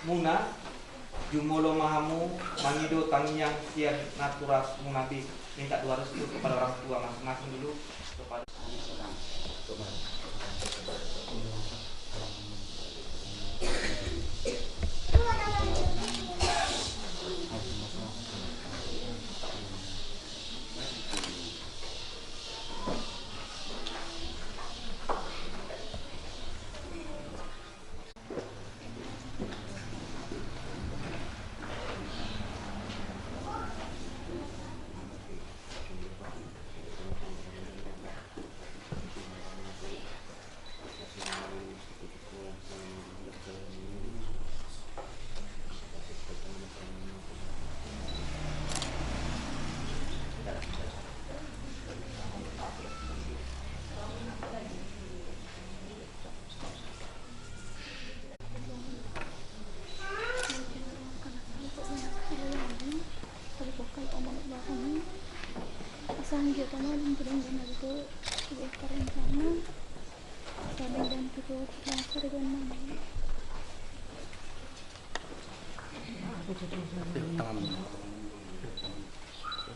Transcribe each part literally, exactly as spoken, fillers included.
Muna, jumolo ma hamu mangido tangiang sian natura muna be, minta doa restu kepada orang tua masing-masing dulu, kepada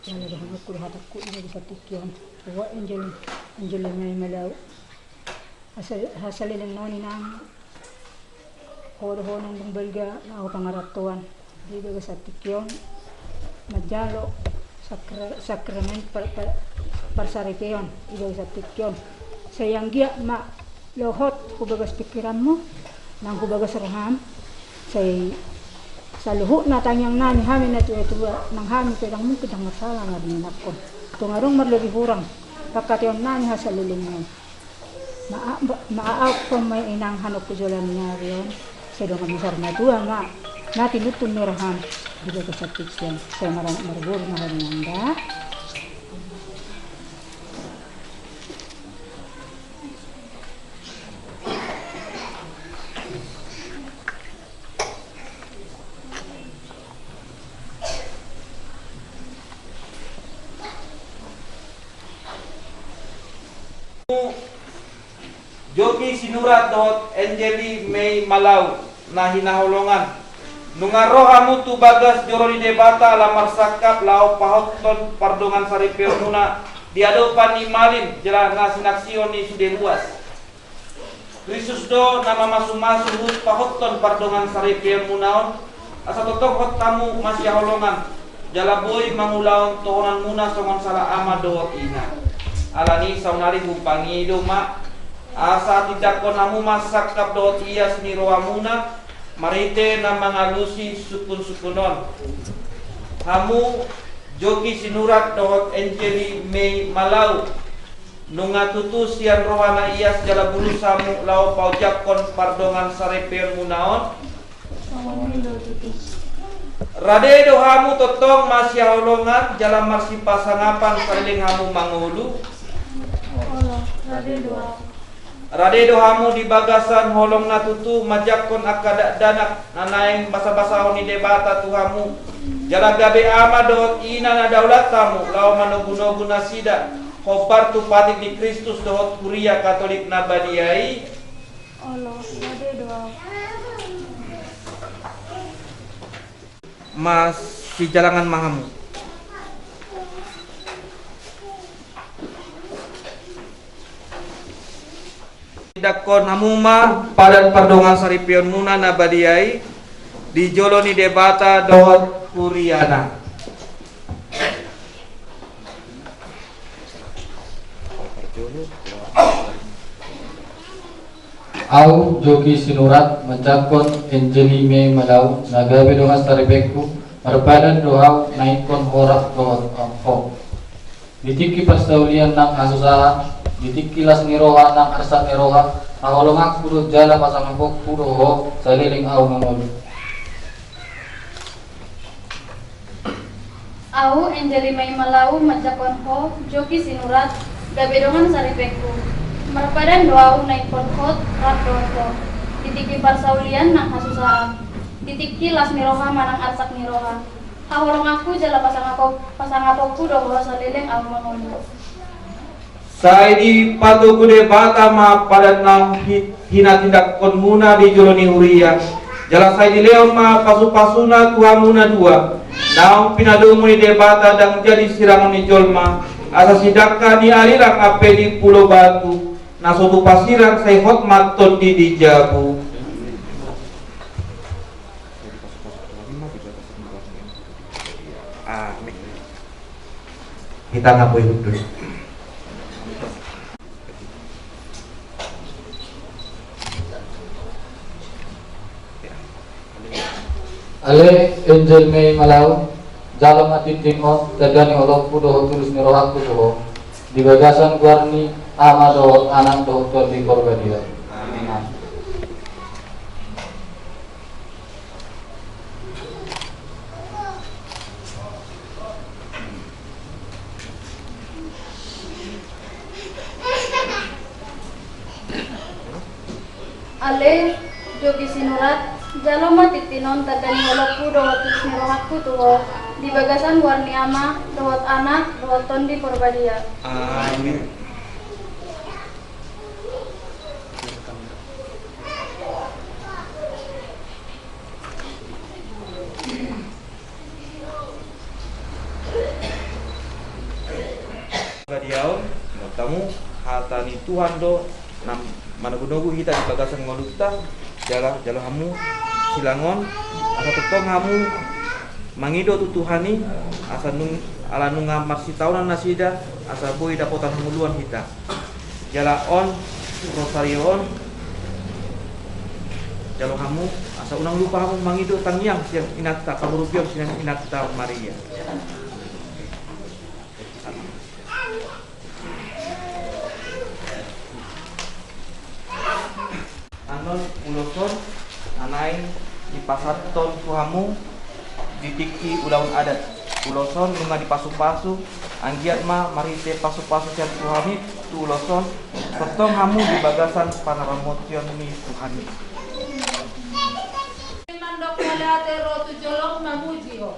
Jala dohononku do hatangku i ma di satingki on. Ua Angel, Angel Mei Malau. Hasal-, hasaleleng nami nang ho do ho naung dung balga laho pangarantoan di bagasan tingki on manjalo sakra-, sakramen par-, par-, parsaripeon di bagasan tingki on. Sai anggiat ma lohot hu bagas pingkiranmu nang hu bagas roham. Sai saluhutna tangiang nami hami na tua-tua nang hami pe ndang mungkin ndang marsala marninakkon. Tung adong marlobi hurang pangkataion nami hasaleleng nami. Maa-, ma-, maaf ma inang hanokku joloan ni ari on. Sai dongan besar matua ma na tinuntun ni roham di bagasan tingki on. Sai maranak marboru ma ho di nanda. Joki Sinurat dohot Angeli Mei Malau na hinaholongan. Nunga ro hamu tu bagas joro ni Debata laho marsangkap laho pahothon pardongansaripeonmuna di adopan ni malim jala na sinaksihon i sude ruas. Kristus do na mamasumasu huhut pahothon pardongansaripeonmuna on, asa tongtong hot hamu masihaholongan, jala boi mangulahon tohonanmuna songon sala ama dohot ina. Alani i saonari hupangido ma, asa tindanghon hamu ma sangkap dohot ias ni rohamuna, marhite na mangalusi sungkunsungkun on. Hamu Joki Sinurat dohot Angeli Mei Malau, nunga tutu sian roha na ias jala bulus hamu laho paojakhon pardongansaripeonmuna on? Songon i do tutu. Rade do hamu tongtong masihaholongan jala marsipasangapan saleleng hamu mangolu? Olo, rade do ahu. Rade do hamu di bagasan holong na tutu manjangkon angka dakdanak na naeng basabasahon ni Debata tu hamu, jala gabe ama dohot ina na daulat hamu laho manogunogu nasida hombar tu patik ni Kristus dohot Kuria Katolik na badia i? Olo, rade do ahu. Masijalangan ma hamu. Tindanghon hamu ma padan pardongansaripeonmuna na badia i di jolo ni Debata dohot Kuriana. Ahu Joki Sinurat manjangkon Angeli Mei Malau na gabe dongansaripeonku, marpadan do ahu na ingkon ho rap dohot ho. Di tingki parsaulian nang hasusaan, di tingki las ni roha nang arsak ni roha, haholonganku do jala pasangaponku do ho saleleng ahu mangolu. Ahu Angeli Mei Malau manjangkon ho Joki Sinurat gabe dongansaripeonku. Marpadan do ahu na ingkon hot rap dohot ho. Di tingki parsaulian nang hasusaan, di tingki las ni roha manang arsak ni roha, haholonganku jala pasangapon, pasangaponku do ho saleleng ahu mangolu. Sai dipatogu Debata ma padan na hi-, hinatindanghonmuna di jolo ni huria, Jala sai dilehon ma pasupasuna tu hamu na dua, naung pinadomu ni Debata ndang jadi sirangon ni jolma, asa sidangka ni arirang hape di Pulo Batu, na so tupa sirang sai hot ma tondi di jabu. Amin. Hita na boi hundul. Ale Angel Mei Malau, jalo ma tintin on tanda ni olophu dohot tulus ni rohangku tu ho, di bagasan goar ni Ama dohot Anak dohot Tondi Porbadia. Amin. Ale Jogi Sinurat, jalo ma tintin on tanda ni olophu dohot tulus ni rohangku tu ho, di bagasan goar ni Ama dohot Anak dohot Tondi Porbadia. Amin. Badiaon, tamu, hata ni Tuhan do na manogunogu hita di bagasan ngolunta. Jala jalo hamu silang on, asa tongtong hamu mangido tu Tuhan i, asa nung, ala nunga marsitaonan nasida, asa boi dapotan hangoluan hita. Jala on, rosario on, jalo hamu, asa unang lupa hamu mangido tangiang sian inanta, pangurapion sian inanta Maria. Annon ulos on na naeng dipasahathon tu hamu di tingki ulaon adat. Ulos on nunga dipasupasu, anggiat ma marhite pasupasu sian Tuhan i tu ulos on, tongtong hamu di bagasan panaramotion ni Tuhan i. Mandok mauliate ro tu jolom mamuji Ho.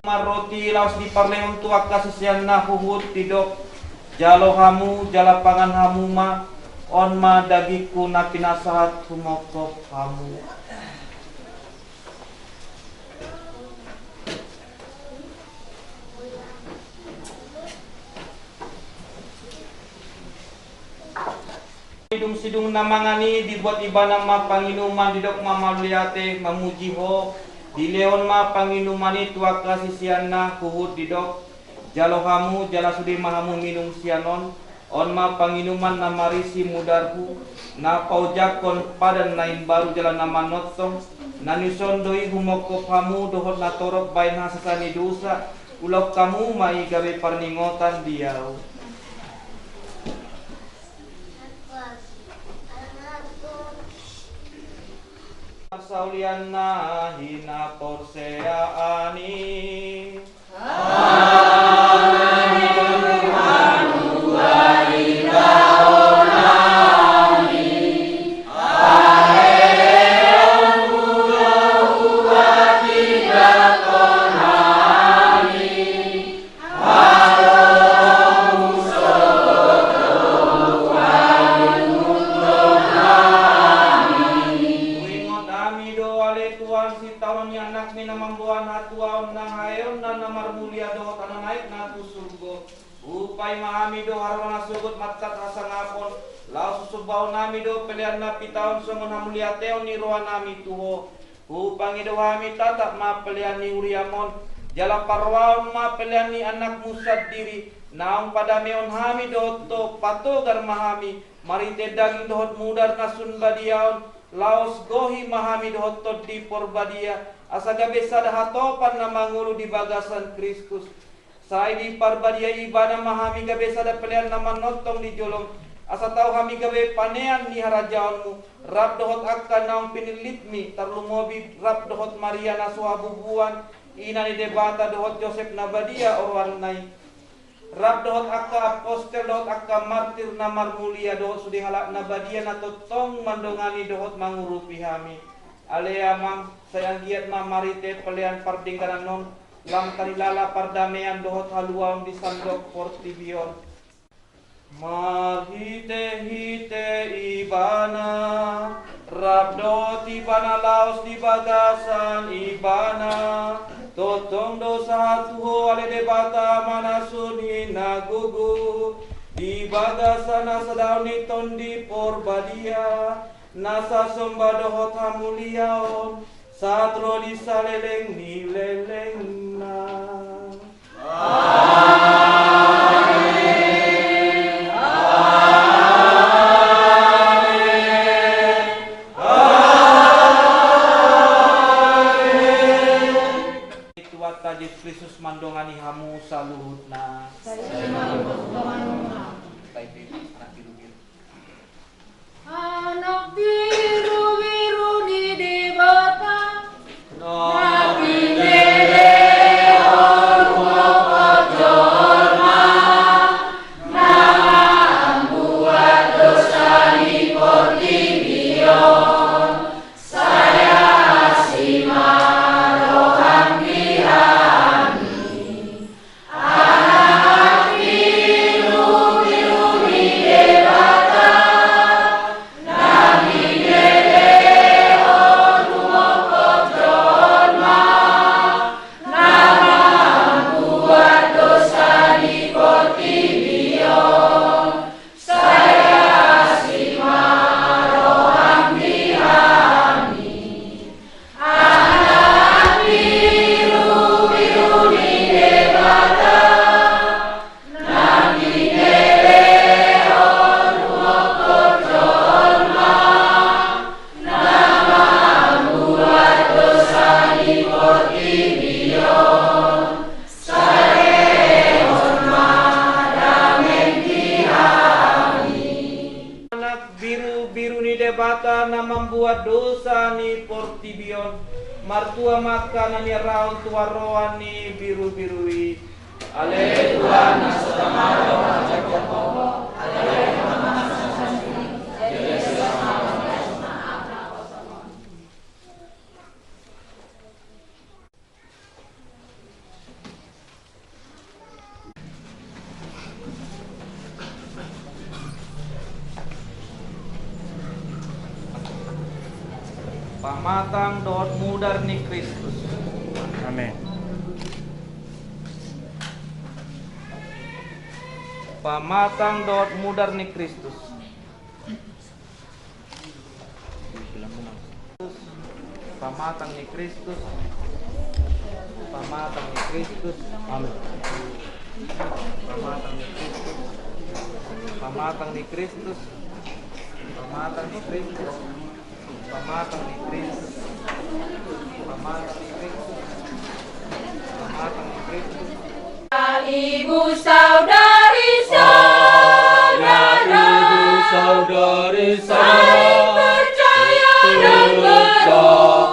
Marroti laos diparlehon tu angka siseanna huhut didok, jalo hamu jala pangan hamu ma, on ma dagingku na pinasahat humongkop hamu. Dung sidung na mangan i dibuat ibana ma panginuman didok ma mauliate mamuji Ho, dilehon ma panginuman i tu angka siseanna huhut didok, jalo hamu jala sude ma hamu minum sian on, on ma panginuman na marisi mudarhu, na paojakhon padan na imbaru jala na manongtong, na nison do i humongkop hamu dohot na torop baen hasesaan ni dosa, ulaon hamu ma i gabe parningotan di ahu. Saulianna hinaporseaan i. Huingot hami do ale Tuhan, sitaonon ni AnakMi na mamboan hatuaon nang haeonna na marmulia dohot hananaekna tu surgo. Hupaima hami do haroro na sogot martat hasangapon, laos husombaon hami do pelean na pita on songon hamuliateon ni rohanami tu Ho. Hupangido hami tatap ma pelean ni huriaM on, jala parrohaon ma pelean ni AnakMu sandiri, naung padamehon hami dohot Ho, patogar ma hami, marhite daging dohot mudar na sun badia on, laos gohi ma hami dohot Tondi Porbadia, asa gabe sada hatopan na mangolu di bagasan Kristus. Sai diparbadia Ibana ma hami gabe sada pelean na manongtong di joloM, asa tau hami gabe panean ni harajaonMu, rap dohot angka naung pinillitMi, tarlumobi rap dohot Maria na so habubuan, ina ni Debata dohot Josep na badia oroanna i. Rap dohot angka apostel dohot angka martir na marmulia dohot sude halak na badia na tongtong mandongani dohot mangurupi hami. Ale Amang, sai anggiat ma marhite pelean pardengganan on, lam tarilala pardamean dohot haluaon di sandok portibi on. Marhitehite Ibana, rap dohot Ibana laos di bagasan Ibana, tongtong do sahat tu Ho ale Debata Ama na sun hinagogo, di bagasan hasadaon ni Tondi Porbadia, nasa somba dohot hamuliaon, sahat ro di saleleng ni lelengna. Amen. Amen. Amen. Tuhanta Jesus Kristus mandongani hamu saluhutna. Sai ma dohot donganmuna. Anak birubiru. Anak birubiru ni Debata. Na pinelehon hu jolma, na mambuat dosa ni portibi on. Sai asi ma roham di hami. Anak birubiru ni Debata, na pinelehon hu jolma, na mambuat dosa ni portibi on. Sai asi ma roham di hami. Anak birubiru ni Debata, na pinelehon hu jolma, na mambuat dosa ni portibi on. Sai lehon ma damem di hami. Anak birubiru ni Debata na mambuat dosa ni portibi on, martua ma angka na niarahon tu haroroan ni birubiru i. Ale Tuhan, na so tama roham, ale Pamatang dohot mudar ni Kristus. Amen. Pamatang dohot mudar ni Kristus. Pamatang ni Kristus. Pamatang ni Kristus. Amen. Pamatang ni Kristus. Pamatang ni Kristus. Pamatang ni Kristus. Pamatang ni Kristus. Pamatang ni Kristus. Pamatang ni Kristus. Ibu saudari saudara, ibu saudari saling saudara, percaya dan percaya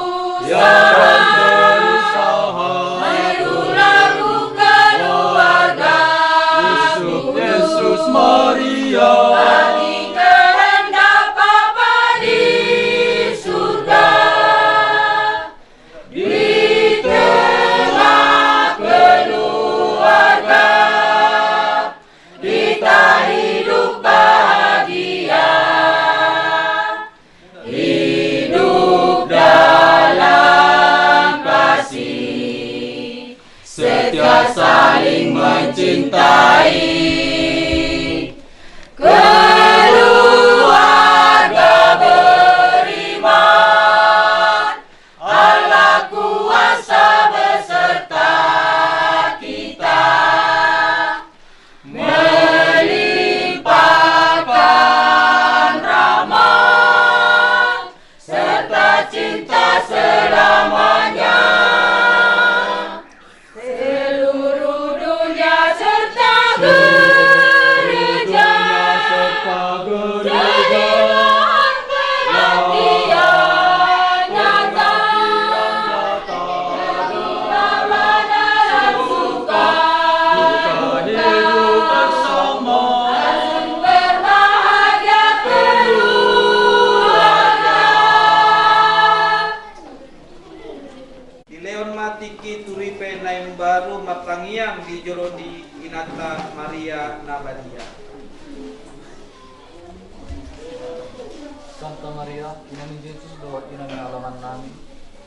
Ia saling mencintai. Keluarga beriman, Allah kuasa beserta kita, melimpahkan rahmat serta cinta selamanya. Seluruh dunia serta gereja, dengan pengertian nyata, dalam suka, duka, hidup bersama, saling berbahagia keluarga. Dilehon ma tingki tu ripe na imbaru martangiang di jolo ni Inanta Maria na badia. Santa Maria, ina ni Jesus dohot ina ni halongan nami,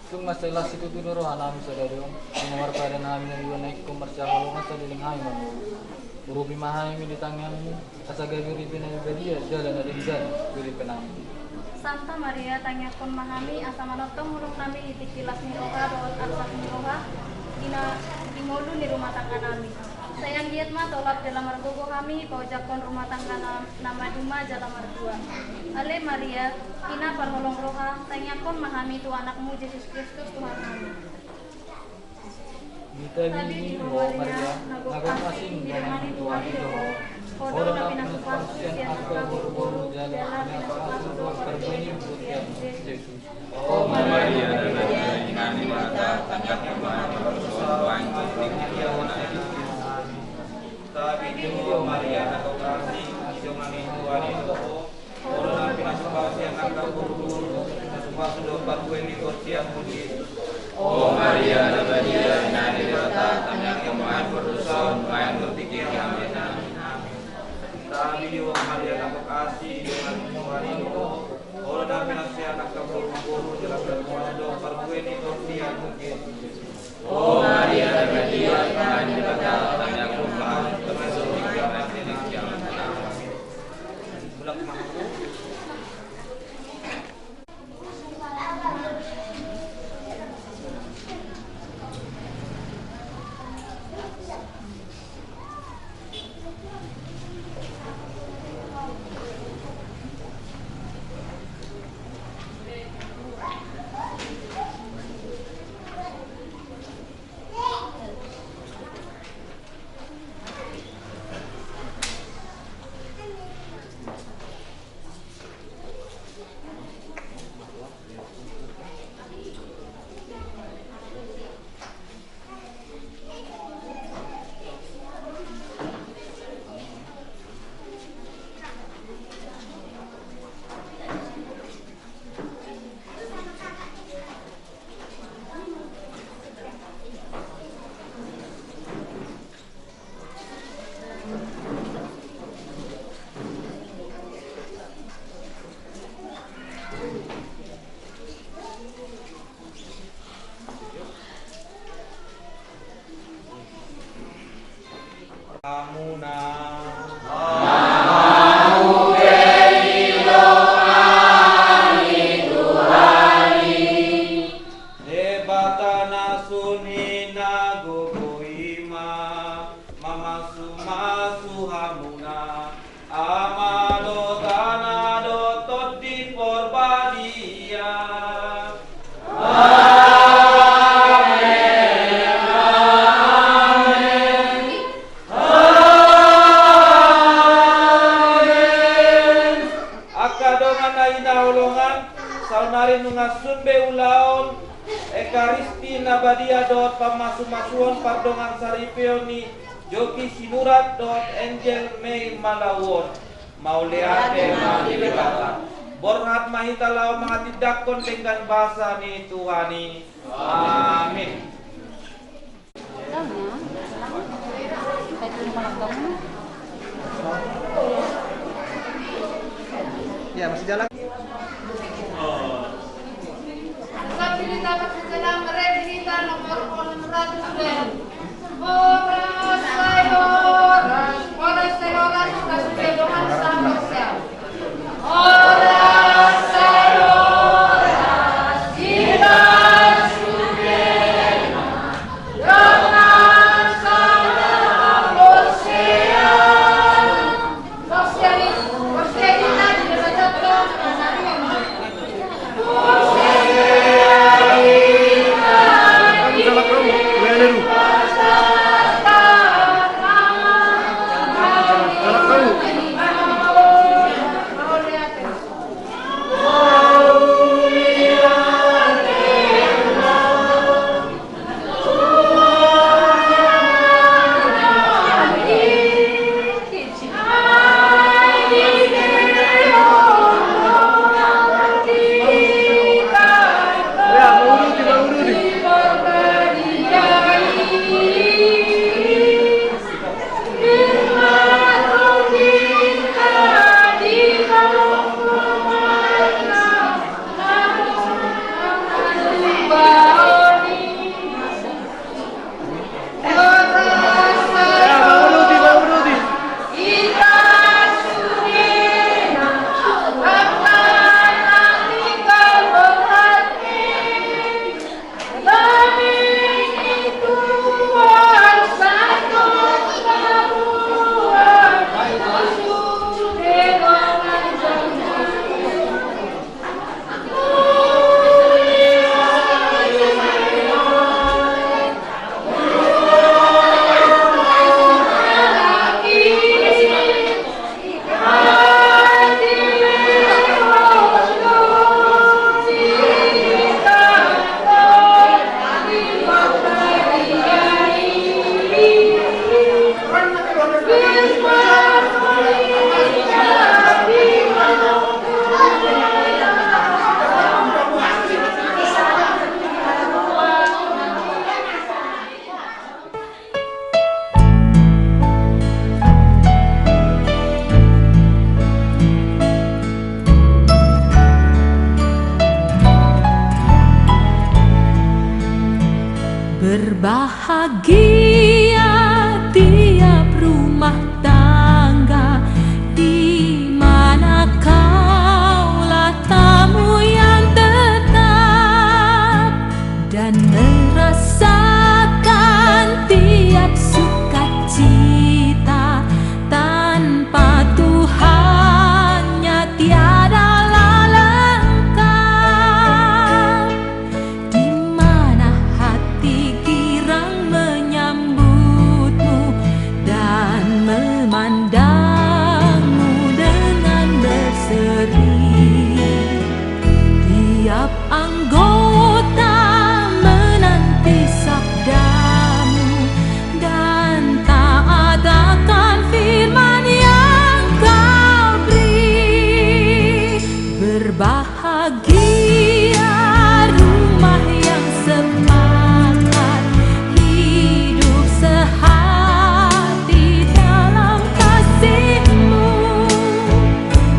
tung mansai las situtu do roha nami sadari on, di na marpadan hami na dua na ingkon marsihaholongan saleleng hami mangolu. Urupi ma hami di tangiangmu, asa gabe ripe na badia jala na denggan di ripe nami. Santa Maria, tangiangkon ma hami asa manongtong ulung nami di tingki las ni roha dohot arsak ni roha, di na di ngolu ni rumah tangga nami. Sai anggiat ma tolap jala margogo hami paojakhon rumah tangga na, na maduma jala mardua. Ale Maria, ina parholong roha, tangiangkon ma hami tu anakmu Jesus Kristus Tuhan nami. Ditabei ho Maria, na gok asing di inganan ni Tuhan i do ho. Ho do na pinasupasu sian angka boruboru jala na pinasupasu do parbue ni putri Jesus. O Maria, na badia, ina ni Debata, tangiangkon ma hami pardosa on nuaeng dohot di tingki mate nami. Ditabei ho Maria, na gok asing di inganan ni Tuhan i do ho. Ho do na pinasupasu sian angka boruboru, pinasupasu do parbue ni portianmu Jesus. O Maria, na badia, ina ni Debata, tangiangkon ma hami pardosa on nuaeng dohot di tingki mate nami. Ditabei ho Maria, na gok asing di inganan ni Tuhan i do ho. Ho do na pinasupasu sian angka boruboru, jala pinasupasu do parbue ni portianmu Jesus. O Maria, na badia, ina ni Debata, tangiangkon ma hami pardosa on nuaeng dohot di tingki mate nami. Amen. Hamuna. Debata na sun i na gogo i ma mamasumasu hamuna, Ama dohot Debata dohot Tondi Porbadia. Amen. Amen. Amen. Angka dongan na hinaholongan, saonari nunga sun be ulaon Ekaristi na badia dohot pamasumasuon pardongansaripeon ni Joki Sinurat dohot Angel Mei Malauon. Mauliate ma di Debata. Borhat ma hita laho mangatindanghon denggan basa ni Tuhan i. Amin. Ya, masih jalan. Tetap pilih tapak sejalan, meraih di kita nomor enam ratus. Berbahagia tiap rumah tangga di mana kaulah tamu yang tetap dan merasakan tiap sukacita. Tanpa Tuhannya tiadalah lengkap. Di mana hati girang menyambutmu dan memandangmu dengan berseri. Tiap anggota menanti sabdamu dan taat akan firman yang kau beri. Berbahagia rumah yang sepakat hidup sehati dalam kasihmu,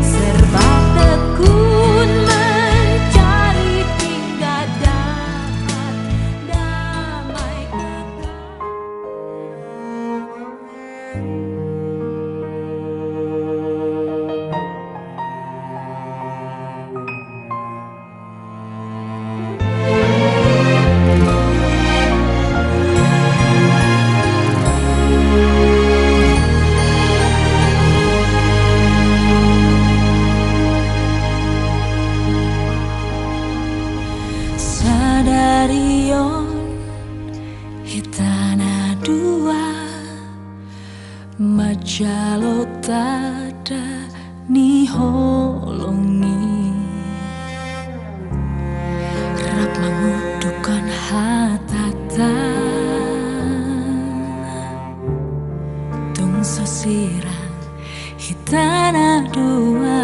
serba tekun mencari tingkat dapat damai kekal. Sadari on hita na dua manjalo tanda ni holong i, rap mangundukhon hatanta. Tung so sirang hita na dua.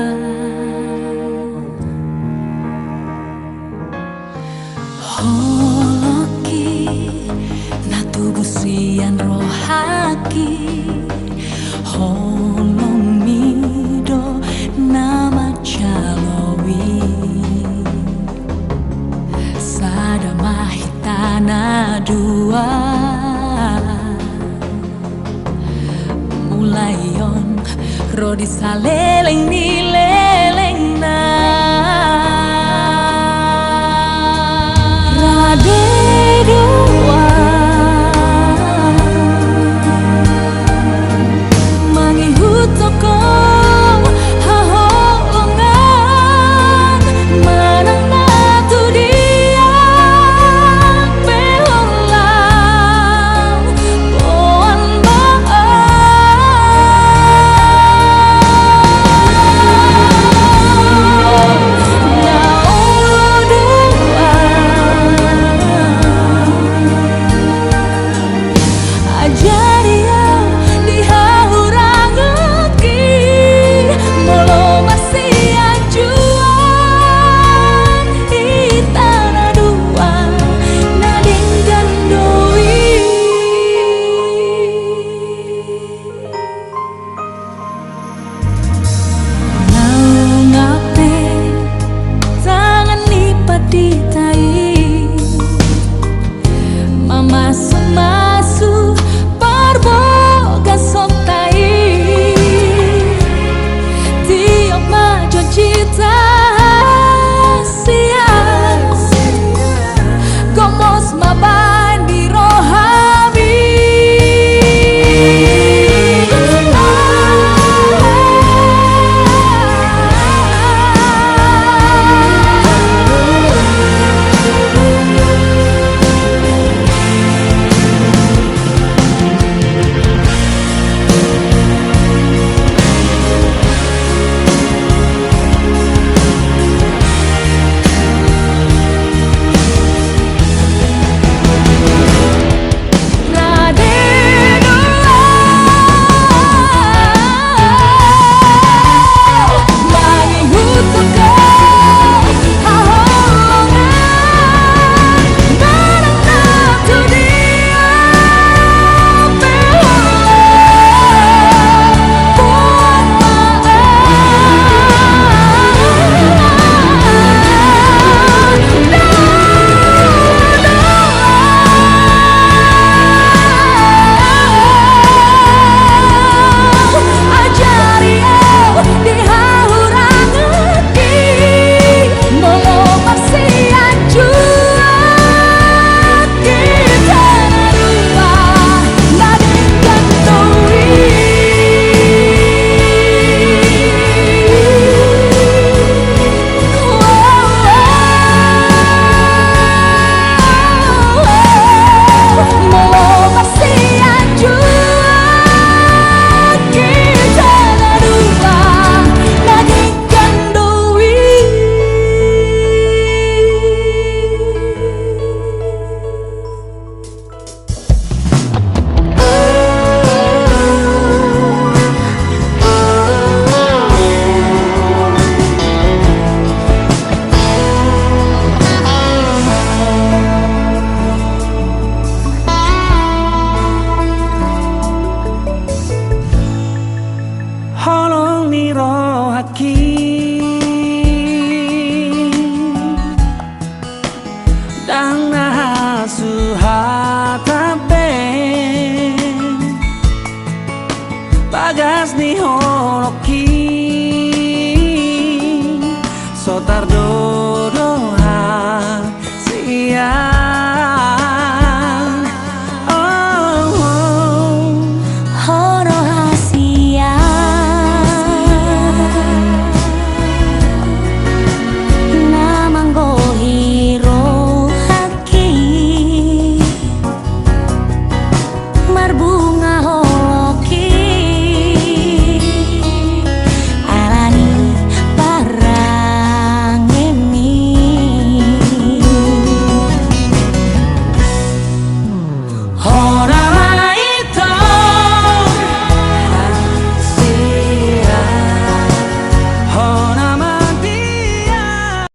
Holong i na tubu sian rohangki, holongmi do na manjalo i. Sada ma hita na dua. Ro di saleleng ni le